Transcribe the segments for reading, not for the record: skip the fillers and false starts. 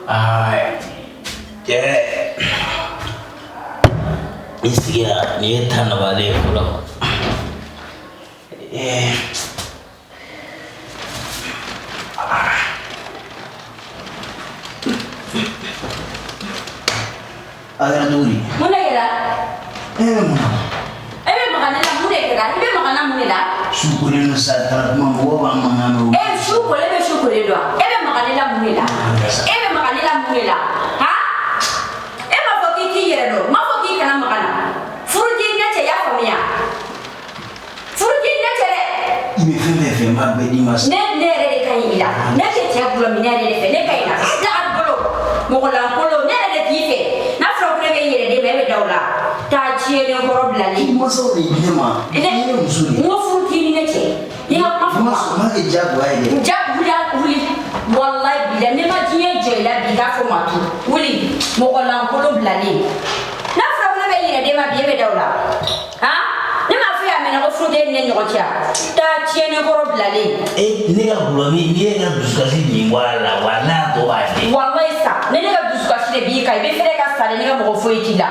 Aa, cɛ, i sigi yan. Nin ye ta nɔgɔyalen ye fɔlɔ. Ee, a kɛra cogo di? Mun de kɛra? E bɛ mun na? E bɛ maga ne la, mun de kɛra? I bɛ maga n na mun de la? Su kolen don sa, taara kuma, mɔgɔw b'an mankan mɛn o. E su kolen bɛ su kolen don wa? E bɛ maga ne la mun de la? E bɛ maga ne la mun de la? Han? E m'a fɔ k'i t'i yɛrɛ dɔn, n m'a fɔ k'i kana maga n na. Furu t'i ni ne cɛ, i y'a faamuya? Furu t'i ni ne cɛ dɛ. I bɛ fɛn fɛn fɛ, n b'a bɛɛ d'i ma. Ne yɛrɛ de ka ɲi i la. Ne tɛ cɛ gulɔ minɛ yɛrɛ de fɛ, ne ka ɲi na. Daga bolo, mɔgɔ lankolon, ne yɛrɛ de t'i fɛ. N'a fɔra ko ne bɛ n yɛrɛ d'e ma, e bɛ da o la. Taa tiɲɛnen kɔrɔ bilalen. I mansaw de di ne ma. I ye muso de ye. N ko furu t'i ni ne cɛ. I ka kuma fɔ. Ma sɔn, ma kɛ diyagoya ye dɛ. Ja wuli, wuli. Walayi bila, ne ma diɲɛ jɔ i la bi k'a fɔ ma tu. Wuli, mɔgɔ lankolon bilalen. N'a fɔra ko ne bɛ n yɛrɛ d'e ma bi, e bɛ da o la. Han? Ne m'a fɔ e y'a mɛnna ko furu tɛ e ni ne ɲɔgɔn cɛ. Taa tiɲɛnen kɔrɔ bilalen. E, ne ka gulɔ min, n'i ye ka dusukasi min bɔ a la, walayi a tɔ b'a di. Walayi sa, ne ka dusukasi de b'i kan, i bɛ fɛrɛ ka sa de, ne ka mɔgɔ foyi t'i la.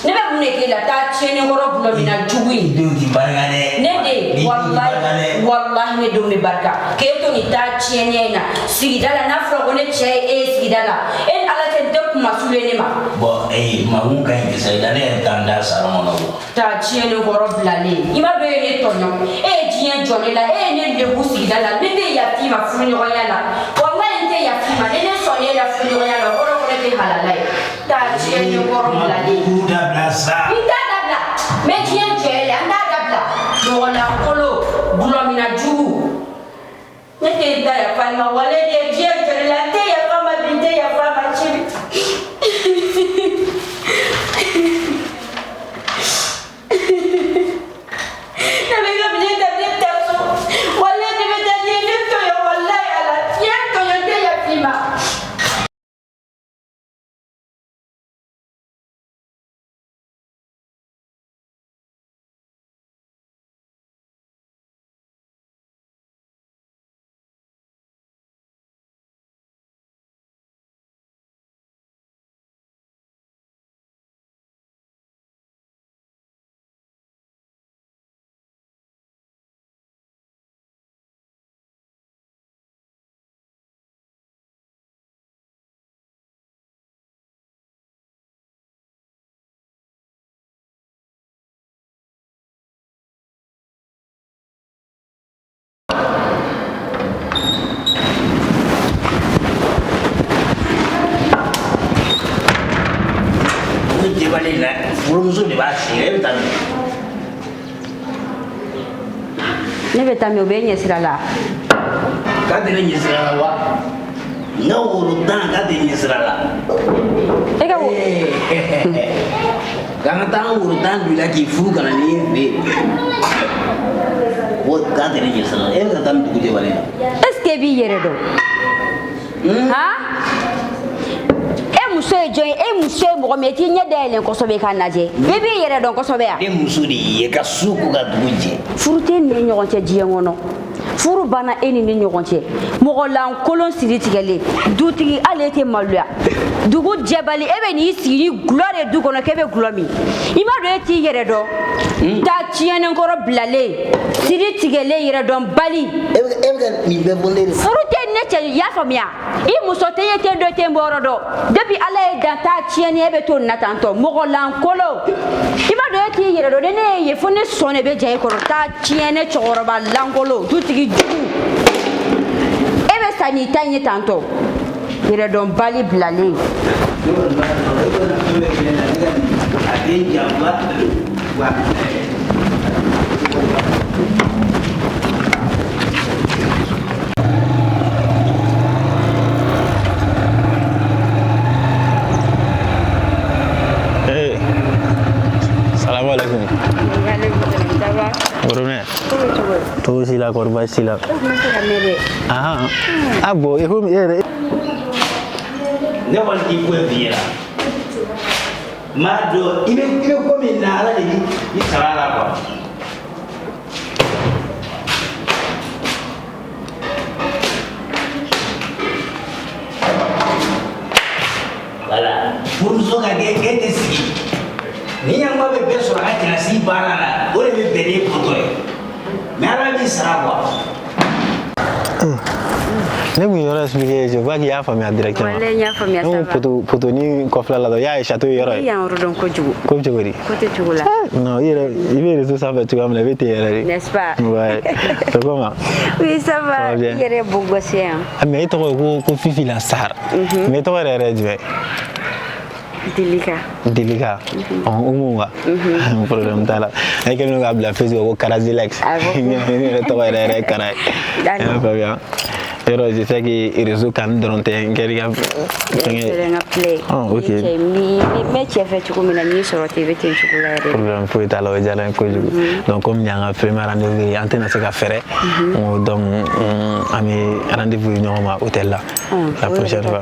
Ne bɛ mun de k'e la? Taa tiɲɛnen kɔrɔ gulɔ min na jugu I in. denw t'i barika dɛ. Ne den, I denw t'i barika dɛ. walayi, walahi ne denw bɛ barika. K'e to nin taa tiɲɛniya in na sigida la, n'a fɔra ko ne cɛ ye e ye sigida la, e ni Ala cɛ, nin tɛ kunmasulu ye ne ma. Bɔn, ee, makun ka ɲi kisɛ la, ne yɛrɛ bɛ taa n da salon kɔnɔ bɔ. Taa tiɲɛnen kɔrɔ bilalen. I m'a dɔn e ye ne tɔɲɔ, e ye diɲɛ jɔ ne la, e ye ne lebu sigida la. Ne tɛ yafa i ma furuɲɔgɔnya la, walayi n tɛ yafa i ma. Ne sɔnnen e la furuɲɔgɔnya la, o kɔrɔ ko ne tɛ halala ye. Taa tiɲɛnen kɔrɔ bilalen. Kuru dabila sa. N t'a dabila, n bɛ diɲɛ jɔ e la, n t'a dabila. Mɔgɔ lankolon, gulɔmina jugu. Ne tɛ da yafa i ma, walayi ne ye diɲɛ jɔ ne la, n tɛ yafa ma bi, n tɛ yafa ma sini. Ne bɛ ka minɛn ta, ne bɛ taa so. Walayi ne bɛ taa, n'i ye ne tɔɲɔ, walayi Ala, n'i ye n tɔɲɔ, n tɛ yafa i ma. Ne jɛbalen na, furumuso de b'a sen, e bɛ taa min? Ne bɛ taa min, o bɛ e ɲɛ sira la. K'a tɛ ne ɲɛ sira la wa? N ka woro tan, k'a tɛ ɲɛ sira la. E ka wo. K'an ka taa an woro tan don i la k'i furu ka na n'i ye n fɛ yen. Wo, k'a tɛ ne ɲɛ sira la. E bɛ ka taa min dugu jɛbalen na? Est ce que e b'i yɛrɛ dɔn? Han? E muso ye jɔn ye? E muso ye mɔgɔ min ye, i t'i ɲɛ dayɛlɛ kosɛbɛ i k'a lajɛ. Bɛɛ b'i yɛrɛ dɔn kosɛbɛ yan. Ne muso de y'i ye ka su ko ka dugu jɛ. Furu tɛ ni ɲɔgɔn cɛ diɲɛ kɔnɔ. Furu banna e ni ne ɲɔgɔn cɛ. Mɔgɔ lankolon siri tigɛlen. Dutigi, hali e tɛ maloya. Dugu jɛbali, e bɛ n'i sigi ni gulɔ de du kɔnɔ k'e bɛ gulɔ min. I m'a dɔn e t'i yɛrɛ dɔn. Taa tiɲɛnen kɔrɔ bilalen. Siri tigɛlen, yɛrɛ dɔn bali. E bɛ ka nin bɛɛ fɔ ne de. Furu tɛ ne cɛ, i y'a faamuya? I muso tɛ ye ten dɔ tɛ n bɔyɔrɔ dɔn. Depuis Ala ye dan taa tiɲɛni, e bɛ to nin na tan tɔ. Mɔgɔ lankolon. I m'a dɔn e t'i yɛrɛ dɔn. Ni ne ye ye fo ne sɔn de bɛ ja e kɔrɔ. Taa tiɲɛni cɛkɔrɔba lankolon, dutigi jugu. E bɛ sa n'i ta in ye tan tɔ. Yɛrɛdɔnbali bilalen. Ne kɔni b'a dɔn, e kɔni fɛn bɛɛ kɛ ne la, ne ka nin a den janfa wa. Eh, salamu alaikum. Worome. Togo si la, kɔri baasi t'i la? Ahan. Ah bon, i komi e yɛrɛ. Ne kɔni t'i foyi f'i ɲɛna. N b'a dɔn i bɛ ko min na, Ala de b'i sara a la quoi. kɛ e tɛ sigi ni ɲanba bɛ bɛɛ sɔrɔ a ka cɛlasigi baara la, o de bɛ bɛn n'e bɔtɔ ye, mais Ala b'i sara quoi. Ne kun ye yɔrɔ expliqué, je vois qu'il y'a faamuya directement. Walayi, n y'a faamuya, Ne ça ko va. Poto potoni kɔfɛla la dɔrɔn, i y'a ye château ye yɔrɔ I ye. y'an yɔrɔ dɔn kojugu. Ko bɛ cogo di? Ko tɛ cogo la. Non, i yɛrɛ i bɛ réseau sanfɛ cogoya min na, i bɛ ten yɛrɛ de. N'est-ce pas? Ouais. C'est comment? Oui, ça Ça va. va bien. I yɛrɛ ye beau gosse ye yan. Ah, mais i tɔgɔ ye ko Fifi la star. Mais i tɔgɔ yɛrɛ yɛrɛ ye jumɛn? Delika. Delika. Ɔ, Umu wa? Problème t'a la. E kɛlen don k'a bila Facebook ko Karazilex. Ah bon? Ne yɛrɛ tɔgɔ yɛrɛ yɛrɛ ye Kara ye. D'accord. I y'a faamuya? Yɔrɔ, je sais que réseau kan dɔrɔn tɛ n kɛr'i ka fɛngɛ. Yɛrɛ n ka play. Ah, ok. Ni cɛ ni n bɛ cɛ fɛ cogo min na, n'i sɔrɔ ten, i bɛ ten cogo la yɛrɛ. Problème foyi t'a la, o diyara n ye kojugu. Donc comme nin y'an ka premier rendez-vous ye, an tɛna se ka fɛrɛ. Donc an bɛ rendez-vous ye ɲɔgɔn ma hôtel la la prochaine fois.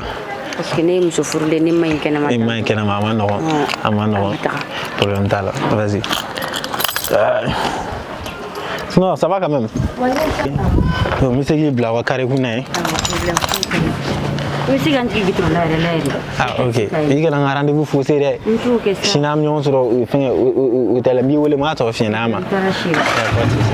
Parce que ne ye muso furulen, ne ma ɲi kɛnɛma. I ma ɲi kɛnɛma, a ma nɔgɔn, a ma nɔgɔn. An bɛ taga. Problème t'a la, vas-y. Ah. Sinon, ça va quand même? Donc n bɛ se k'i bila wa carré kunna ye. Awɔ, problème foyi t'a la. I bɛ se ka n jigin goudron da yɛrɛ la yɛrɛ. Ah, ok, i kana n ka rendez-vous faussé dɛ. N t'o kɛ sa. Sini an bɛ ɲɔgɔn sɔrɔ fɛngɛ hôtel la, n b'i wele, n b'a tɔ f'i ɲɛna a ma. N taara si la. Y a pas de souci.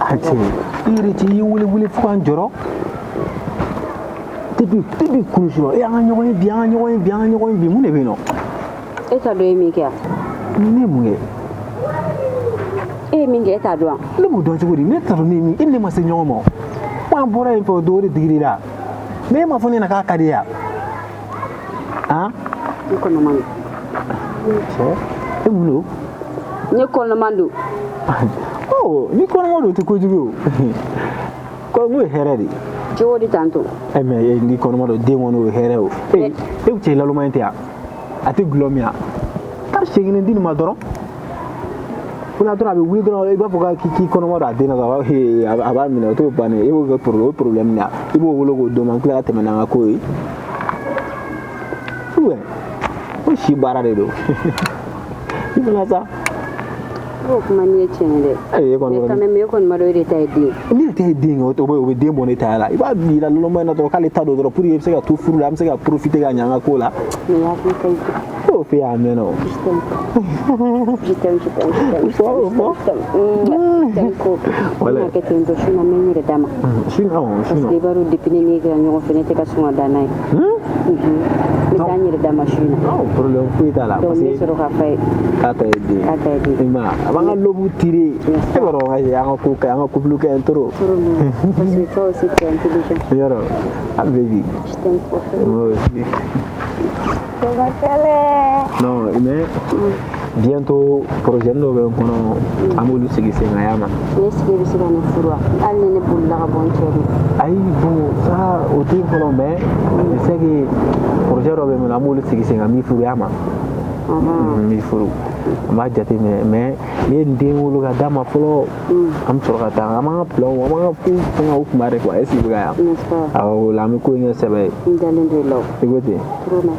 A cɛ, i yɛrɛ cɛ, i ye wele wele fo k'an jɔrɔ depuis kunusɔ e an ka ɲɔgɔn ye bi, an ka ɲɔgɔn ye bi, an ka ɲɔgɔn ye bi, mun de bɛ yen nɔ? E t'a dɔn e ye min kɛ yan? Ne ye mun kɛ? E ye min kɛ, e t'a dɔn wa? Ne b'o dɔn cogo di? Ne t'a dɔn ne ye min, e ni ne ma se ɲɔgɔn ma o. Ko an bɔra yen fɛ, o don o de digir'i la, mais e ma fɔ ne ɲɛna k'a ka di ye yan han? Ne kɔnɔman don. Cɛ, e mun don? Ne kɔnɔman don. Ɔ, ni kɔnɔma don, o tɛ kojugu ye o, ko n ko ye hɛrɛ de ye. Cogo di tantɔ? E mais e ni kɔnɔma don, den kɔni, o ye hɛrɛ o. E e cɛ laloma in tɛ yan, a tɛ gulɔ min yan, taa siɲɛ kelen di nin ma dɔrɔn, o la dɔrɔn a bɛ wuli dɔrɔn, i b'a fɔ k'i kɔnɔma don a den na dɔrɔn, a b'a he, a b'a minɛ, o t'o bannen, e b'o kɛ problème, o problème de ye, i b'o wolo k'o d'o ma, n tila ka tɛmɛ n'an ka ko ye ou bien o si baara de don, i fana sa. I b'o kuma ni ye tiɲɛ ye dɛ. Ee, e kɔni Mais quand même, e kɔni ma dɔn e de ta ye den ye. Ne yɛrɛ tɛ ye den ye, o bɛ den bɔ ne ta la, i b'a yira lɔlɔma in na dɔrɔn k'ale ta don dɔrɔn pour que i bɛ se ka to furu la, an bɛ se ka profiter ka ɲɛ an ka ko la. Mais hakili ka ɲi. E y'o f'i ye a mɛnna o. Je t'aime. Je t'aime, je t'aime, je t'aime. Fɔ o fɔ. Je t'aime. Je t'aime ko. Wala. N bɛna kɛ ten tɔ, su in na n bɛ n yɛrɛ d'a ma. Su awɔ, su Parce que i b'a dɔn depuis ne n'e kɛra ɲɔgɔn fɛ, ne tɛ ka sɔn ka da n'a ye. N bɛ taa n yɛrɛ d'a ma su in na. Non, problème foyi t'a la. Donc parce n bɛ que sɔrɔ k'a f'a ye. K'a ta ye den. K'a ta ye den. I ma ye, a b'an ka lobu tirer, e b'a dɔn an ka ko ka ɲi, an ka couple ka ɲi trop. Trop non. Parce que toi aussi tu es intelligent. Yɔrɔ a baby. Je t'aime trop. Moi aussi. Non, mais bientôt projet dɔw bɛ n kɔnɔ, an b'olu sigi sen kan, y'a ma. Mais est-ce que i bɛ se ka ne furu wa? Hali ni ne bolila ka bɔ n cɛ kun. Ayi, bon, ça o tɛ yen fɔlɔ, mais je sais que projet dɔ bɛ yen nɔ, an b'olu sigi sen kan, n b'i furu, y'a ma. N b'i furu, an b'a jateminɛ, mais n'i ye nin den wolo ka d'a ma fɔlɔ, an bɛ sɔrɔ ka taa, an b'an ka plan, an b'an ka ko fɛngɛ o kuma de quoi, est ce que i bɛ ka yan? N'est-ce pas? Awɔ, o la an bɛ ko in kɛ sɛbɛ ye. N dalen don i la o. I ko ten. Trop non.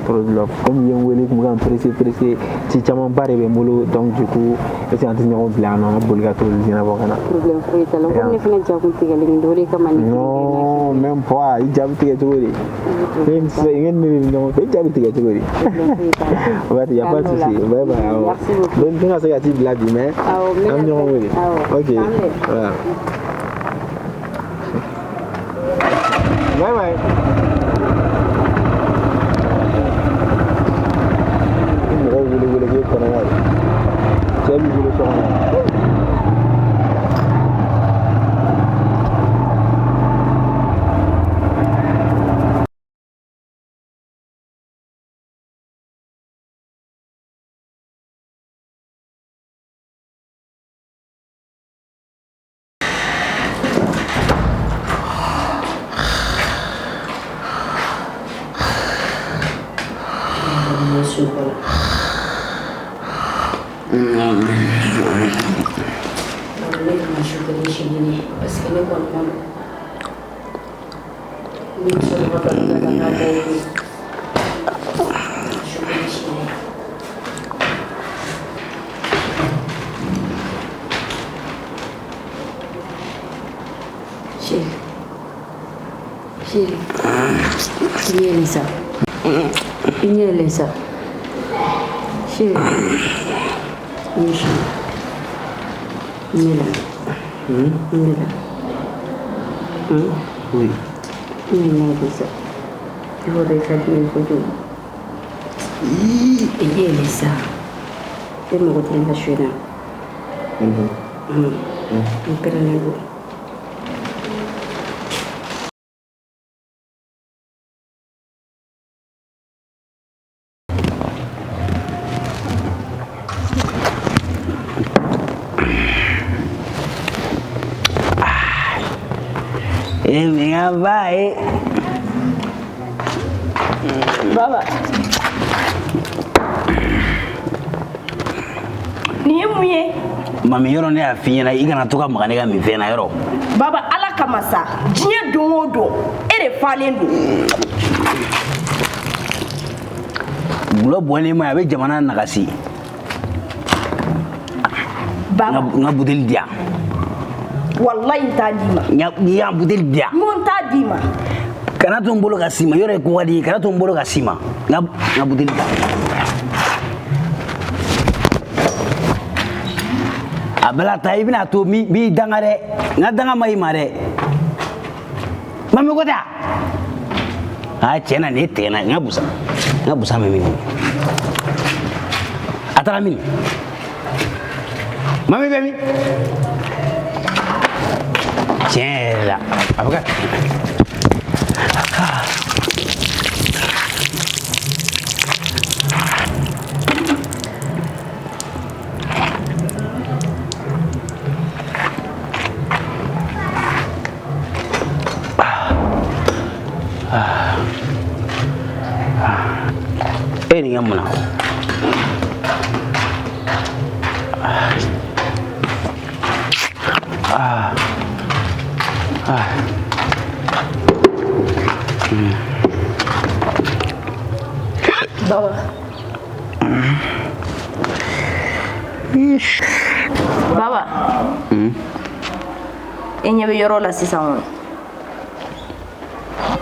Trop de love. Comme i ye n wele, i kun bɛ ka n pressé pressé, ci camanba de bɛ n bolo, donc du coup est ce que an tɛ ɲɔgɔn bila yan nɔ, an ka boli ka t'olu ɲɛnabɔ ka na? Problème foyi t'a la. Komi ne fana ja kun tigɛlen don, o de kama ne. Non, même pas, i jaabi tigɛ cogo di? Ne ne ne bɛ ɲɔgɔn fɛ, i jaabi tigɛ cogo di? Problème foyi t'a la. Ouais, y a pas de souci. Bye bye. Awɔ. Merci beaucoup. Donc n tɛna se ka t'i bila bi, mais Awɔ, n bɛna an bɛ ɲɔgɔn wele. Awɔ. Ok. K'an bɛn. Voilà. Bye bye. Ni mɔgɔw wele wele k'e kɔnɔma don, cɛ b'i bolo so kɔnɔ. Sunɔgɔ la. Ne kana su kelen si ɲini parce que ne kɔni ma don. Ni muso dɔ ka dɔnkili da k'a da ye. Chérie. Chérie. I ɲɛ yɛlɛ sa. I ɲɛ yɛlɛ sa. Chérie. I ɲɛ chérie. I ɲɛ la. I ɲɛ la. Oui. I ɲɛ yɛlɛ sa. I b'a dɔn i ka di n ye kojugu. I ɲɛ yɛlɛ sa. E mago tɛ ne la su in na. N pɛrɛnnen don. E min ka ba ye. Baba. Nin ye mun ye? Mami, yɔrɔ ne y'a f'i ɲɛna i kana to ka maga ne ka minfɛn na yɔrɔ. Baba, Ala kama sa, diɲɛ don o don, e de falen don. Gulɔ bɔlen ma a bɛ jamana nagasi. Baba. N ka buteli di yan. Walayi n t'a d'i ma. N y'a buteli di yan. N ko n t'a d'i ma. Kana to n bolo ka s'i ma, yɔrɔ ye ko ka di ye, kana to n bolo ka s'i ma. N ka buteli ta. A bɛɛ la ta i bɛna to n b'i danga dɛ. N ka danga ma i ma dɛ. Mami ko tɛ a? Tiɲɛ na nin ye tigɛ n na, n ka busan. N ka busan bɛ min? A taara min? Mami bɛ min? Tiɲɛ yɛrɛ la a bɛ ka e ye nin kɛ mun na? Baba. Baba. E ɲɛ bɛ yɔrɔ la sisan kɔni.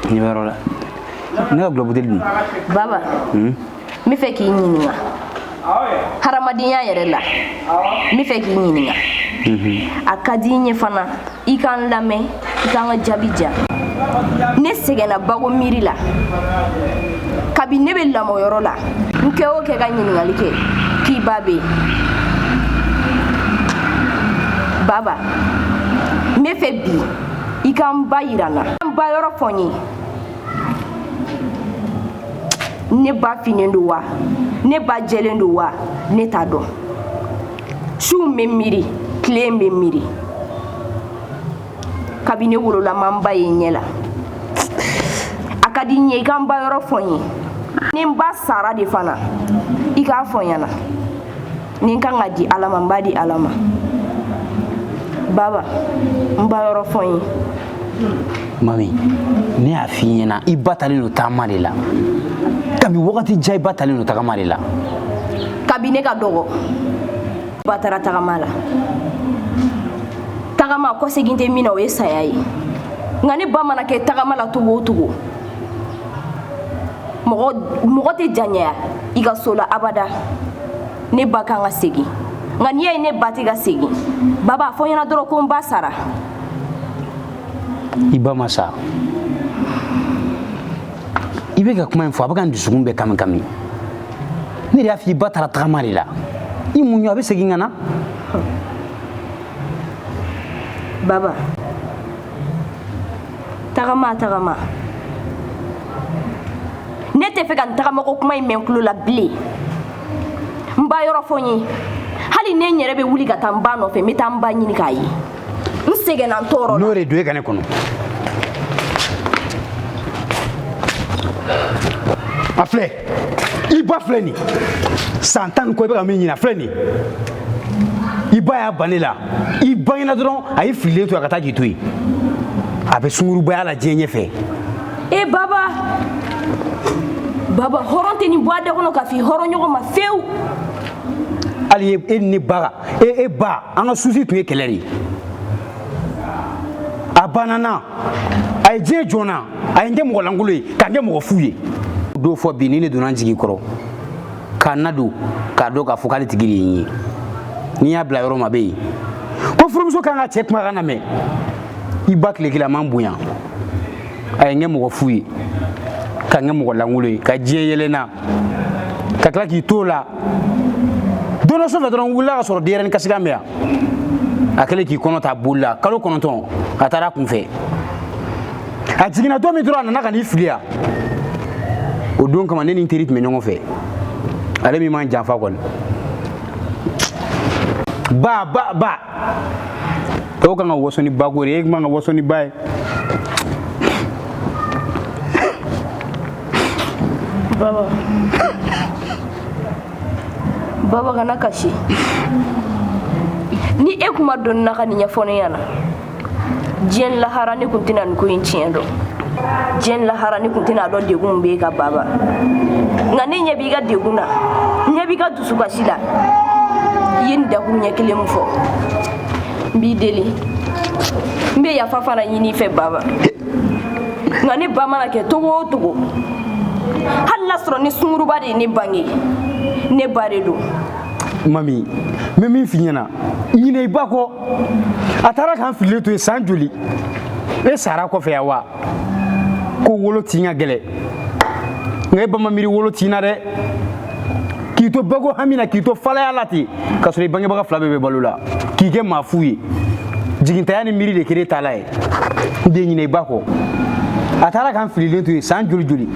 Ɲɛ bɛ yɔrɔ la. Ne ka gulɔ buteli dun. Baba. N bɛ fɛ k'i ɲininka. Hadamadenya yɛrɛ la. N bɛ fɛ k'i ɲininka. A ka di n ye fana i ka n lamɛn, i ka n ka jaabi di yan. Ne sɛgɛnna bago miiri la. Kabi ne bɛ lamɔyɔrɔ la, n kɛ o kɛ ka ɲininkali kɛ k'i ba bɛ yen. Baba, n bɛ fɛ bi i ka n ba yira n na. N ba yɔrɔ fɔ n ye. Ne ba finnen don wa? Ne ba jɛlen don wa? Ne t'a dɔn. Su n bɛ miiri, tile n bɛ miiri. Kabi ne wolola ma n ba ye n ɲɛ la. A ka di n ye i ka n ba yɔrɔ fɔ n ye. Ni n ba sara de fana, i k'a fɔ n ɲɛna. Ni n kan ka di Ala ma, n b'a di Ala ma. Baba, n ba yɔrɔ fɔ n ye. Mami, ne y'a f'i ɲɛna i ba talen don taama de la. Kabi wagati jan i ba talen don tagama de la. Kabi ne ka dɔgɔ, ba taara tagama la. Tagama kɔsegin tɛ min na, o ye saya ye. Nka ne ba mana kɛ tagama la togo o togo, mɔgɔ tɛ janya i ka so la abada. Ne ba kan ka segin. Nka n'i y'a ye ne ba tɛ ka segin, baba a fɔ n ɲɛna dɔrɔn ko n ba sara. I ba ma sa. I bɛ ka kuma in fɔ a bɛ ka n dusukun bɛɛ kami kami. Ne de y'a f'i ba taara tagama de la. I muɲu a bɛ segin ka na. Baba, tagama tagama. Ne tɛ fɛ ka n tagamako kuma in mɛn n tulo la bilen. N ba yɔrɔ fɔ n ye. Hali ne n yɛrɛ bɛ wuli ka taa n ba nɔfɛ, n bɛ taa n ba ɲini k'a ye. N sɛgɛnna n tɔɔrɔ la. N'o de don e ka ne kɔnɔ. A filɛ, i ba filɛ nin. San 10 ni kɔ i bɛ ka min ɲini a filɛ nin. I ba y'a ban ne la. I bangena dɔrɔn a y'i fililen to a ka taa k'i to yen. A bɛ sungurubaya la diɲɛ ɲɛfɛ. E baba, baba hɔrɔn tɛ nin bɔ a da kɔnɔ k'a f'i hɔrɔn ɲɔgɔn ma fewu. Hali e ni ne ba, e ba, an ka susi tun ye kɛlɛ de ye. A banna n na, a ye diɲɛ jɔ n na, a ye n kɛ mɔgɔ lankolon ye, k'a n kɛ mɔgɔ fu ye. Dɔw fɔ bi ni ne donna n jigi kɔrɔ k'a nadon k'a dɔn k'a fɔ k'ale tigi de ye n ye, n'i y'a bila yɔrɔ ma bɛ yen ko furumuso kan ka cɛ kumakan lamɛn. I ba tile kelen a man bonya, a ye n kɛ mɔgɔ fu ye, ka n kɛ mɔgɔ lankolon ye, ka diɲɛ yɛlɛ n na, ka tila k'i t'o la. Don dɔ sufɛ dɔrɔn n wulila ka sɔrɔ denyɛrɛnin kasikan bɛ yan. A kɛlen k'i kɔnɔ ta boli la kalo 9, a taara a kunfɛ. A jiginna don min dɔrɔn, a nana ka n'i fili yan. O don kama ne ni n teri tun bɛ ɲɔgɔn fɛ, ale min m'an janfa kɔni. Ba ba ba, tɔw kan ka waso ni bako de ye, e man ka waso ni ba ye. Baba, baba kana kasi. Ni e kun ma don n na ka nin ɲɛfɔ ne ɲɛna, diɲɛ lahara ne kun tɛna nin ko in tiɲɛ dɔn. Diɲɛ lahara ne kun tɛna dɔn degun min b'e kan baba. Nka ne ɲɛ b'i ka degun na, n ɲɛ b'i ka dusukasi la. I ye nin dakuru ɲɛ kelen min fɔ, n b'i deli, n bɛ yafa fana ɲini i fɛ baba. Nka ne ba mana kɛ togo o togo, hali n'a sɔrɔ ni sunguruba de ye ne bange, ne ba de don. Mami, n bɛ min f'i ɲɛna, ɲinɛ i ba kɔ. A taara k'an fililen to yen san joli? E sara kɔfɛ yan wa? Ko wolo tin ka gɛlɛn, nka e ba ma miiri wolo tin na dɛ. K'i to bako hami na, k'i to falaya la ten, k'a sɔrɔ i bangebaga fila bɛɛ bɛ balo la, k'i kɛ maa fu ye. Jigintanya ni miiri de kɛra e taala ye. N den, ɲinɛ i ba kɔ. A taara k'an fililen to yen san joli joli?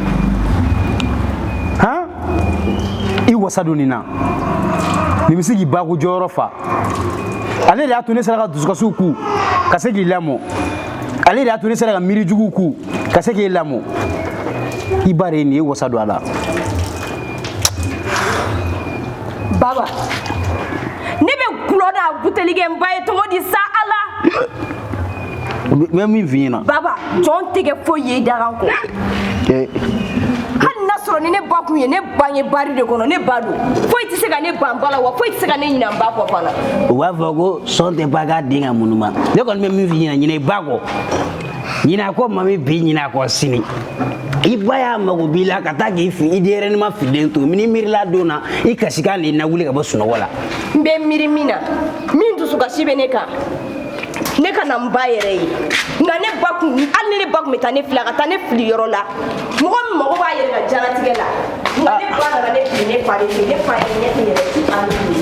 Han, i wasa don nin na, nin bɛ se k'i bako jɔyɔrɔ fa. Ale de y'a to ne sera ka dusukasiw ku ka se k'i lamɔ. Ale de y'a to ne sera ka miiri juguw ku ka se k'i lamɔ. I ba de ye nin ye, wasa don a la. Baba, ne bɛ gulɔ da buteli kɛ n ba ye cogo di sa ala? N bɛ min f'i ɲɛna. Baba, jɔn tɛ kɛ foyi ye i dakan kɔ. Hali n'a sɔrɔ ni ne ba kun ye ne bange bari de kɔnɔ, ne ba don. Foyi tɛ se ka ne ban ba la, wa foyi tɛ se ka ne ɲinɛ n ba kɔ fana. U b'a fɔ ko sɔn tɛ ba k'a den ka munuma. Ne kɔni bɛ min f'i ɲɛna, ɲinɛ i ba kɔ. Ɲinɛ a kɔ mami bi, ɲinɛ a kɔ sini. I ba y'a mago b'i la ka taa k'i fili, i denyɛrɛnin ma fililen to. N'i miirila don na, i kasikan de na wuli ka bɔ sunɔgɔ la. N bɛ miiri min na, min dusukasi bɛ ne kan, ne ka na n ba yɛrɛ ye. Nka ne ba kun, hali ni ne ba kun bɛ taa ne fili, a ka taa ne fili yɔrɔ la mɔgɔ min mago b'a yɛrɛ ka diɲɛlatigɛ la. Nka ne ba nana ne fili ne fa de fɛ, ne fa yɛrɛ ɲɛ tɛ yɛrɛ ti a ni.